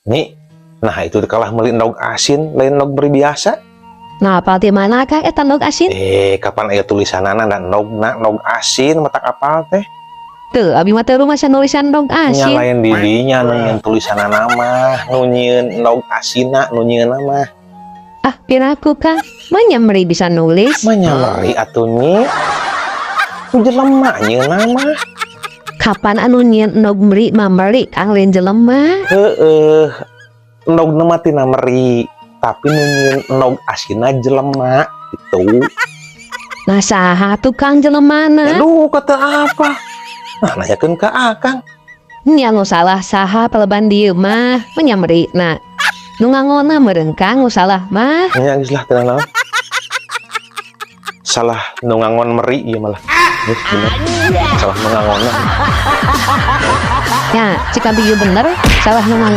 Nih, nah itu kalah meuli endog asin, lain endog meri biasa. Nah, apal di mana, Kang, eta endog asin? Eh, kapan aya tulisanana da endogna endog asin, matak apal teh. Tuh, abi mah teu rumasa nulisan endog Nya asin. Lain di dinya nu nyieun tulisanana mah, nu nyieun endog asinna nu nyieunna mah. Ah, piraku, Kang. Manya meri bisa nulis? Manya meri atuh, Nyi. Nu jelema nyieunna mah. Kapan anu nyieun endog meri mah meri, Kang, lain jelema. Heeh. Endogna mah tina meri, tapi nu nyieun endog asinna jelema gitu. Nah, saha tuh, Kang, jelemana? Aduh, kata apa? Nah, nanyakeun ka Akang. Nya nu salah saha peleban dieu mah? Manya meri na. Nu ngangona meureun, Kang, nu salah mah. Nya geus lah, tenang naon. Salah nu ngangon meri ieu malah. Geus bener. Salah nu ngangonna. Ya, cik abi ieu bener, salah nu ngangon.